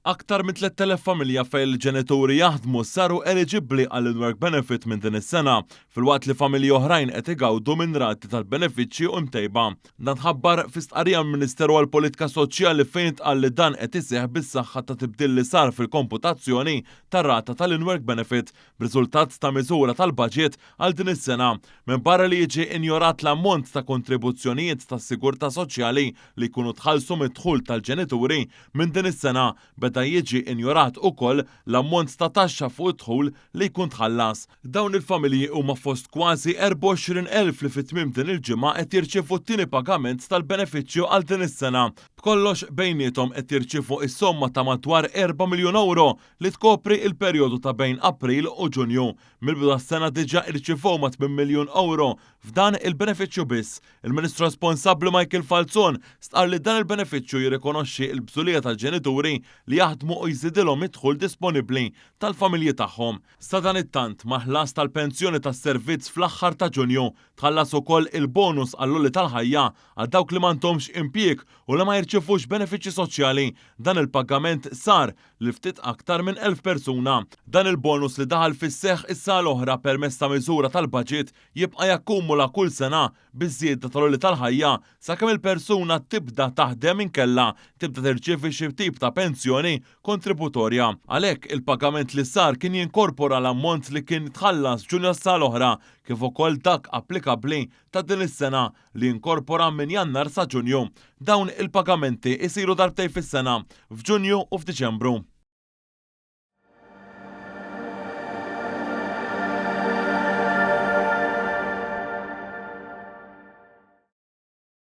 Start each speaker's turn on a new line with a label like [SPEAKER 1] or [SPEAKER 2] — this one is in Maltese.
[SPEAKER 1] Aktar minn 3,000 familja fejn il-ġenituri jaħdmu saru eliġibbli għall-In-Work Benefit minn din is-sena, filwaqt li familji oħrajn qed igawdu minn rati tal-benefiċċji u mtejba. Dan tħabbar fi stqarrija mill-Ministeru għall-Politika Soċjali fejn intqal li dan qed iseħħ bis-saħħa ta' tibdil li sar fil-komputazzjoni tar-rata tal-In-Work Benefit b'riżultat ta' miżura tal-baġit għal din is-sena, minbarra li jiġi injorat l-ammont ta' kontribuzzjonijiet tas-sigurtà soċjali li jkunu tħallsu mid-dħul tal-ġenituri. Minn din is-sena beda jiġi injorat ukoll l-ammont ta' taxxa fuq id-dħul li jkun tħallas. Dawn il-familji huma fost kważi 24,000 li fi tmiem din il-ġimgħa qed jirċievu t-tieni pagament tal-benefiċċju għal din is-sena. B'kollox bejniethom qed jirċievu is-somma ta' madwar erba' miljun ewro li tkopri il-perjodu ta' bejn April u Ġunju. Mill-bidu tas-sena diġà irċivew ma' 8 miljun ewro f'dan il-benefiċċju biss. Il-Ministru responsabbli Michael Falzon stqarr li dan il-benefiċċju jirrikonoxxi l-bżulija tal-ġenituri li jaħdmu u jżidilhom id-dħul disponibbli tal-familji tagħhom. Sadanittant, mal-ħlas tal-pensjoni tas-servizz fl-aħħar ta' Ġunju, tħallas ukoll il-bonus għall-għoli tal-ħajja għal dawk li m'għandhomx impjieg u li ma jirċievux benefiċċji soċjali. Dan il-pagament sar lil ftit aktar minn 1,000 persuna. Dan il-bonus li daħal fis-seħħ is-sena l-oħra permezz ta' miżura tal-baġit jibqa' jakkumula kull sena biż-żieda tal-għoli tal-ħajja sakemm il-persuna tibda taħdem inkella tibda tirċievi xi tip ta' pensjoni kontributorja. Għalhekk, il-pagament li sar kien jinkorpora l-ammont li kien tħallas f'Ġunju tas-sena l-oħra kif ukoll dak applikabbli ta' din is-sena li jinkorpora minn Jannar sa Ġunju. Dawn il-pagamenti jsiru darbtejn fis-sena, f'Ġunju u f'Diċembru.